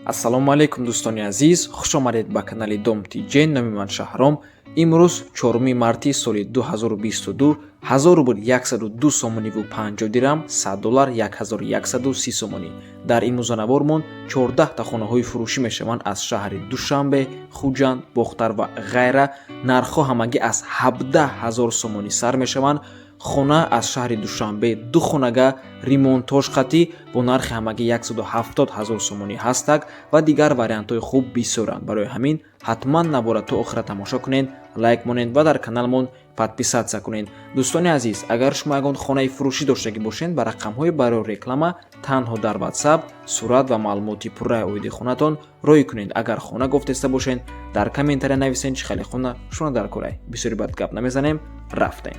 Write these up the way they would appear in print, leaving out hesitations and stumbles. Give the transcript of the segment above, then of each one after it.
Ассалому алайкум, дӯстони азиз, хуш омадед ба канали Дом ТЖ. Номи ман Шаҳром. Имрӯз 4 марти соли 2022, 1000 рубл 102 сомониву 50 дирам, 100 доллар 1130 сомонӣ. Дар имрӯзанавормон 14 та хонаҳои фурӯшӣ мешаванд аз шаҳри Душанбе, Хуҷанд, Бохтар ва ғайра. Нархҳо ҳамагӣ аз 17 ҳазор сомонӣ сар мешаванд. Хона аз шаҳри Душанбе, ду хонага, ремонтош қатӣ, бо нархи ҳамагӣ 170 ҳазор сомонӣ ҳастак ва дигар вариантҳои хуб бисёранд. Барои ҳамин ҳатман навора то охира тамошо кунед, лайк монед ва дар каналмон подписаться кунед. Дӯстони азиз, агар шумо ягон хонаи фурӯшӣ доштагӣ бошед, ба рақамҳои барои реклама танҳо дар WhatsApp сурат ва маълумоти пурраи оиди хонатон роҳӣ кунед. Агар хона гофтеста бошед, дар комментария нависед, чӣ хеле хона шумо дар корай. Бисёри бад гап намезанем, рафтем.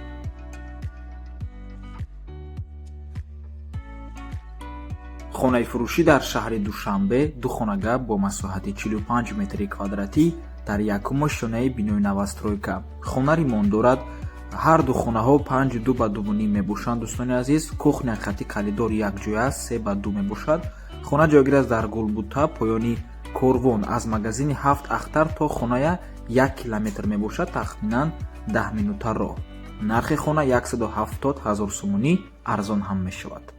Хонаи фурӯшӣ дар шаҳри Душанбе, ду хонага бо масоҳати 45 метри квадратӣ дар якум ошёнаи бинои новостройка. Хона ремонт дорад. Ҳар ду хонаҳо 5,2 ба 2,5 мебошанд, дӯстони азиз. Кухня қати калидор якҷоя 3 ба 2 мебошад. Хона ҷойгир аст дар Гулбута, поёни Корвон. Аз магазини Ҳафт Ахтар то хоная 1 километр мебошад, тахминан 10 минута роҳ. Нархи хона 170 ҳазор сомонӣ, арзон ҳам мешавад.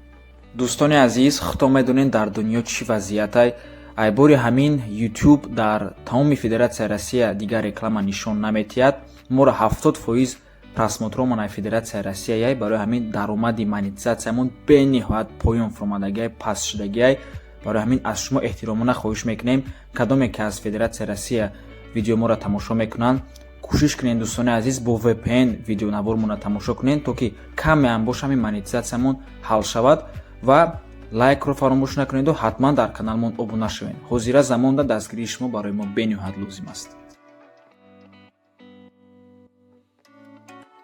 Дӯстони азиз, худто медонед, дар дунё чӣ вазъиятай. Айбори ҳамин YouTube дар тамоми Федератсияи Россия дигар реклама нишон наметиҳад. Моро 70% просмотромон ай Федератсияи Россияяй. Барои ҳамин даромади монетизатсиямон бениҳоят поён фуромадагиай, паст шудагиай. Барои ҳамин аз шумо эҳтиромона хоҳиш мекунем, кадоме ки аз Федератсияи Россия видео моро тамошо мекунанд, кӯшиш кунед, дӯстони азиз, бо VPN видеонавормонро тамошо кунед, то ки каме ҳам бош ҳамин монетизатсиямон ҳал шавад. Ва лайкро фаромӯш накунеду ҳатман дар каналмон обуна шавед. Ҳозира замонда дастгирии шумо барои мо бениҳоят лозим аст.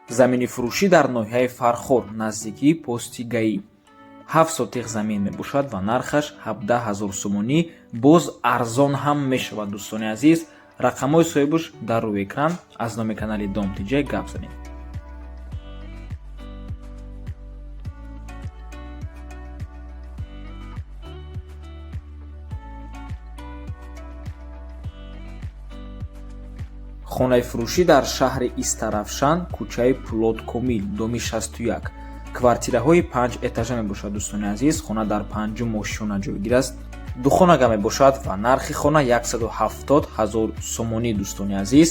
Замини фурӯшӣ дар ноҳияи Фархор, наздикии пости ГАИ, 7 сотих замин мебошад ва нархаш 17 ҳазор сомонӣ, боз арзон ҳам мешавад. Дӯстони азиз, рақамҳои соҳибаш дар рӯи экран. Аз номи канали Дом ТЖ гап занед. Хонаи фурӯшӣ дар шаҳри Истаравшан, кӯчаи Пулод Комил, доми 61, квартираҳои панҷ этажа мебошад. Дӯстони азиз, хона дар панҷум ошёна ҷойгир аст, духонага мебошад ва нархи хона 170 ҳазор сомонӣ. Дӯстони азиз,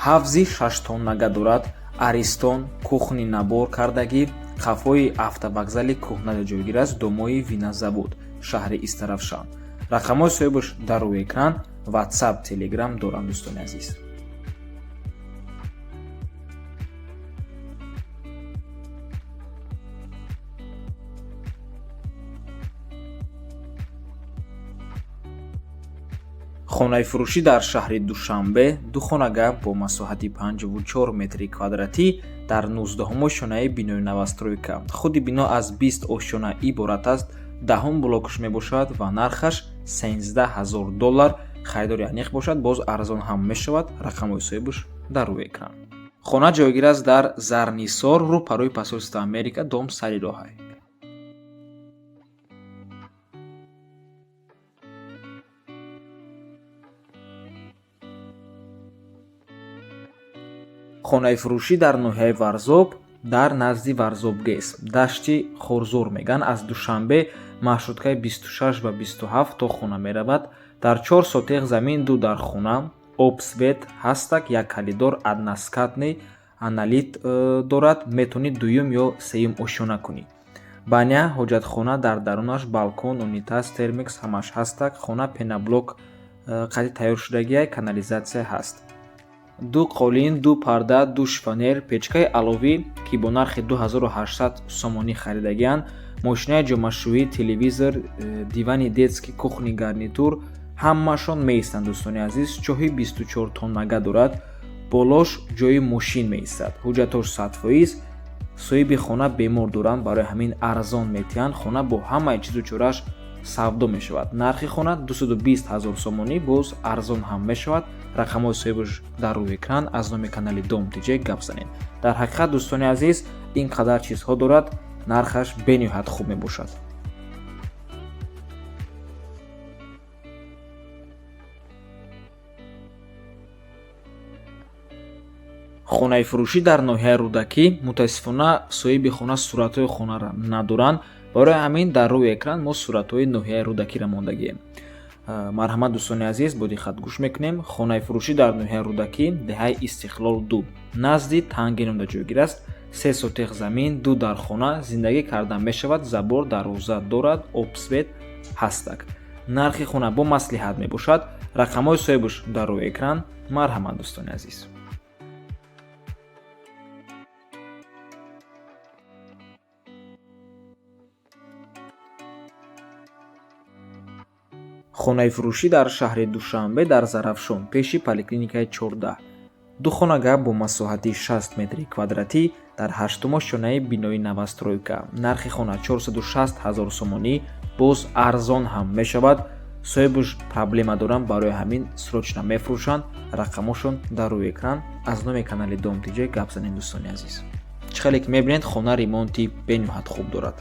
ҳавзи шаштоннага дорад, аристон, кухонный набор кардагӣ, қафои автовокзали кӯҳнада ҷойгир аст, домои винозавод, шаҳри Истаравшан. Рақамҳои соҳибаш дар рӯи экран, WhatsApp, Telegram доранд, дӯстони азиз. Хонаи фурӯшӣ дар шаҳри Душанбе, духонага бо масоҳати 54 метри квадратӣ дар 19-ум ошёнаи бинои новостройка. Худи бино аз 20 ошёна иборат аст, даҳум блокш мебошад ва нархаш 13 ҳазор доллар. Харидори аниқ бошад, боз арзон ҳам мешавад. Рақамҳои соҳибаш дар рӯи экран. Хона ҷойгир аст дар Зарнисор, рӯпарӯи посольство Америка, дом сари роҳай. Хонаи фурӯшӣ дар ноҳияи Варзоб, дар назди Варзоб ГЭС, дашти Хорзор меган. Аз Душанбе маршруткаи 26 ва 27 то хона меравад. Дар 4 сотих замин, ду дар хона, об, свет ҳастак, як калидор, односкатный аналит дорад. Метавонӣ дуюм ё сеюм ошёна кунӣ. Баня, ҳоҷатхона, дар дарунаш балкон, унитаз, термикс, ҳамаш ҳастак. Хона пеноблок қади тайёр шудагиай, канализатсия ҳаст, ду қолин, ду парда, ду шифоньер, печкаи аловӣ, ки бо нархи 2800 сомонӣ харидагианд, мошинаи ҷомашӯӣ, телевизор, дивани детский, кухонный гарнитур, ҳамаашон меистанд. Дӯстони азиз, чоҳи 24 тоннага дорад, болош ҷои мошин меистад. Ҳуҷҷатош 100%. Соҳиби хона бемор доранд, барои ҳамин арзон метиҳанд. Хона бо ҳамаи чизу чорааш савдо мешавад. Нархи хона 220 ҳазор сомонӣ, боз арзон ҳам мешавад. Рақамҳои соҳибаш дар рӯи экран. Аз номи канали Дом ТЖ гап занед. Дар ҳақиқат, дӯстони азиз, ин қадар чизҳо дорад, нархаш бениҳоят хуб мебошад. Хонаи фурӯшӣ дар ноҳияи Рӯдакӣ. Мутаассифона, соҳиби хона суратҳои хонаро надоранд, барои ҳамин дар рӯи экран мо суратҳои ноҳияи Рӯдакиро мондагием. Марҳамат, дӯстони азиз, бо диққат гӯш мекунем. Хонаи фурӯшӣ дар ноҳияи Рӯдакӣ, деҳаи Истиқлол 2, назди Танги номда ҷойгир аст. 3 сотих замин, 2 дархона, зиндагӣ карда мешавад, забор, дарвоза дорад, об, свет ҳастак. Нархи хона бо маслиҳат мебошад. Рақамҳои соҳибаш дар рӯи экран. Марҳамат, дӯстони азиз. Хонаи фурӯшӣ дар шаҳри Душанбе, дар Зарафшон, пеши поликлиникаи 14. Ду хонага бо масоҳати 60 метри квадратӣ дар ҳаштум ошёнаи бинои новостройка. Нархи хона 460 ҳазор сомонӣ, боз арзон ҳам мешавад. Соҳибаш проблема доранд, барои ҳамин срочно мефурӯшанд. Рақамошон дар рӯи экран. Аз номи канали Дом ТЖ гап занем, дӯстони азиз. Чӣ хеле ки мебинед, хона ремонти бениҳоят хуб дорад.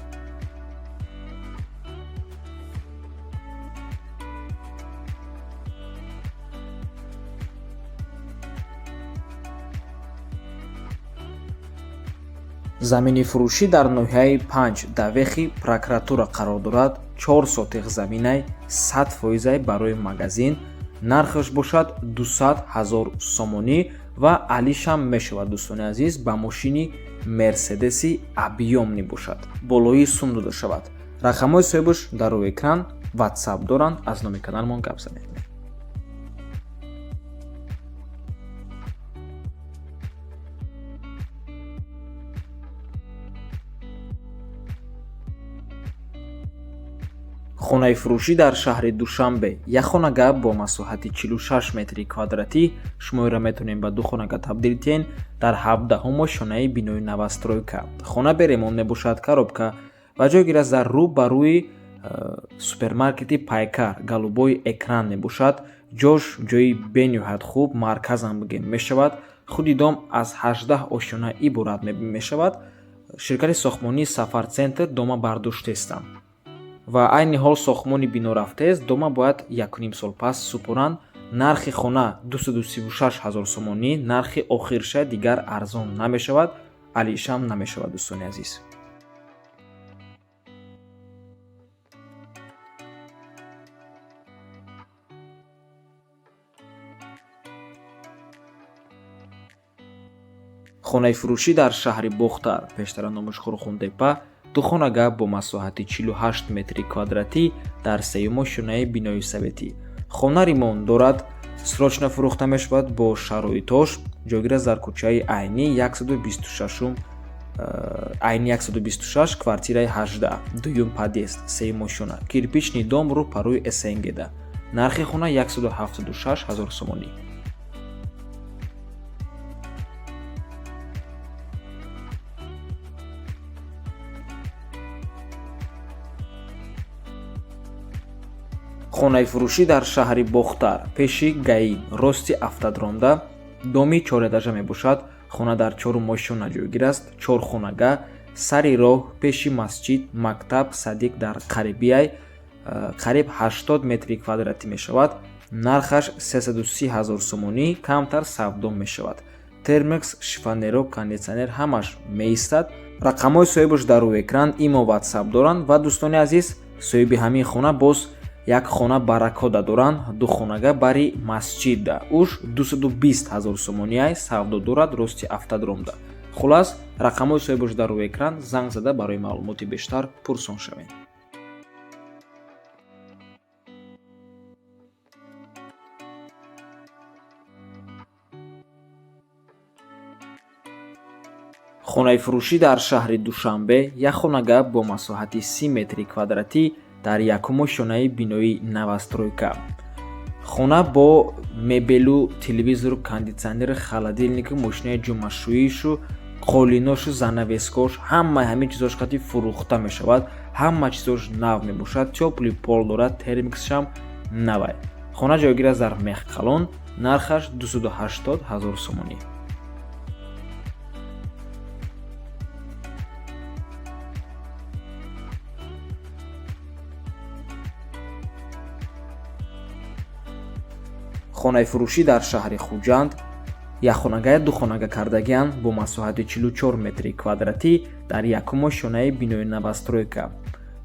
Замини фурӯшӣ дар ноҳияи Панҷ, Давехи прокуратура қарор дорад. 4 сотих заминай, 100 фоизай барои магазин. Нархаш бошад 200 ҳазор сомонӣ ва алишам мешавад, дӯстони азиз, ба мошини Мерседеси объёмный бошад. Болои сум дода шавад. Рақамҳои соҳибаш дар рӯи экран, WhatsApp доранд, аз номи каналмон гап занед. Хонаи фурӯшӣ дар шаҳри Душанбе, як хонага бо масоҳати 46 метри квадратӣ. Шумоеро метавонем ба ду хонага табдил диҳем, дар 17-ум ошёнаи бинои новостройка. Хона бе ремонт мебошад, коробка ва ҷойгир аст дар рӯ ба рӯи супермаркети Пайкар, голубой экран мебошад. Ҷош ҷои бениҳоят хуб, марказам бигем мешавад. Худи дом аз 18 ошёна иборат мешавад. Ширкати сохтмонии Сафар Центр дома бардоштаистанд ва айни ҳол сохтмони бино рафтааст. Дома бояд якуним сол пас супоранд. Нархи хона 236 ҳазор сомонӣ, нархи охирша, дигар арзон намешавад, алишам намешавад, дӯстони азиз. Хонаи фурӯшӣ дар шаҳри Бохтар, пештара номаш Хурхунтепа, ду хонага бо масоҳати 48 метри квадратӣ дар сеюм ошёнаи бинои советӣ. Хона ремонт дорад, срочно фурӯхта мешавад бо шароитош. Ҷойгир аст дар кӯчаи Айнӣ 126, Айнӣ 126, квартираи 18, дуюм подъезд, сеюм ошёна, кирпичный дом, рӯ па рӯи СНГда. Нархи хона 176 ҳазор сомонӣ. Хонаи фурӯшӣ дар шаҳри Бохтар, пеши ГАИ, рости автодромда, доми чорэтажа мебошад. Хона дар чорум ошёна ҷойгир аст, чор хонага, сари роҳ, пеши масҷид, мактаб, садик дар қарибиай, қариб 80 метри квадратӣ мешавад. Нархаш 330 ҳазор сомонӣ, камтар савдо мешавад. Термекс, шифоньеро, кондитсионер ҳамаш меистад. Рақамҳои соҳибаш дар рӯи экран, имо, WhatsApp доранд. Ва, дӯстони азиз, соҳиби ҳамин хона боз як хона баракода доранд, ду хонага бари масҷидда, уш 220 ҳазор сомониай, савдо дорад, рости автодромда. Хулас, рақамҳои соҳибаш дар рӯи экран, занг зада барои маълумоти бештар пурсон шавед. Хонаи фурӯшӣ дар шаҳри Душанбе, як хонага бо масоҳати 30 метри квадратӣ дар якум ошёнаи бинои новостройка. Хона бо мебелу, телевизору, кондитсионеру, холодильнику, мошинаи ҷумъашӯишу, қолиношу, занавескош, ҳамаи ҳамин чизош қати фурӯхта мешавад. Ҳама чизош нав мебошад, тёплый пол дорад, термиксшам навай. Хона ҷойгир аст дар Мехқалон, нархаш 280 ҳазор сомонӣ. Хонаи фурӯшӣ дар шаҳри Хуҷанд, Якхонагая духонага кардагианд бо масоҳати 44 метри квадратӣ дар якум ошёнаи бинои новостройка.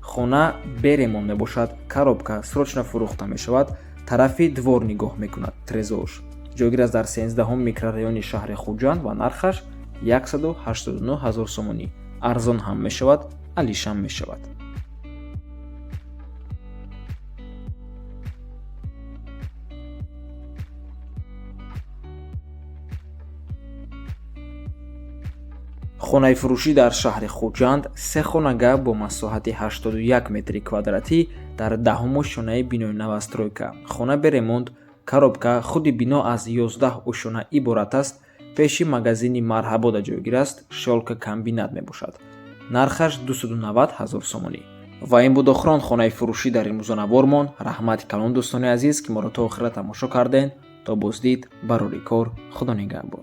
Хона бе ремонт мебошад, коробка, срочно фурӯхта мешавад, тарафи двор нигоҳ мекунад, трезорш. Ҷойгир аст дар 13-ҳум микрорайони шаҳри Хуҷанд ва нархаш 189 ҳазор сомонӣ. Арзон ҳам мешавад, алишам мешавад. Хонаи фурӯшӣ дар шаҳри Хуҷанд, се хонага бо масоҳати 81 метри квадратӣ дар даҳум ошёнаи бинои новостройка. Хона бе ремонт, коробка, худи бино аз 11 ошёна иборат аст, пеши магазини Марҳабода ҷойгир аст, шёлкокомбинат мебошад. Нархаш 290 ҳазор сомонӣ. Ва ин буд охирон хонаи фурӯшӣ дар имрӯзанавормон. Раҳмати калон, дӯстони азиз, ки моро то охира тамошо кардем. То боздид, барори кор, Худо нигаҳбон.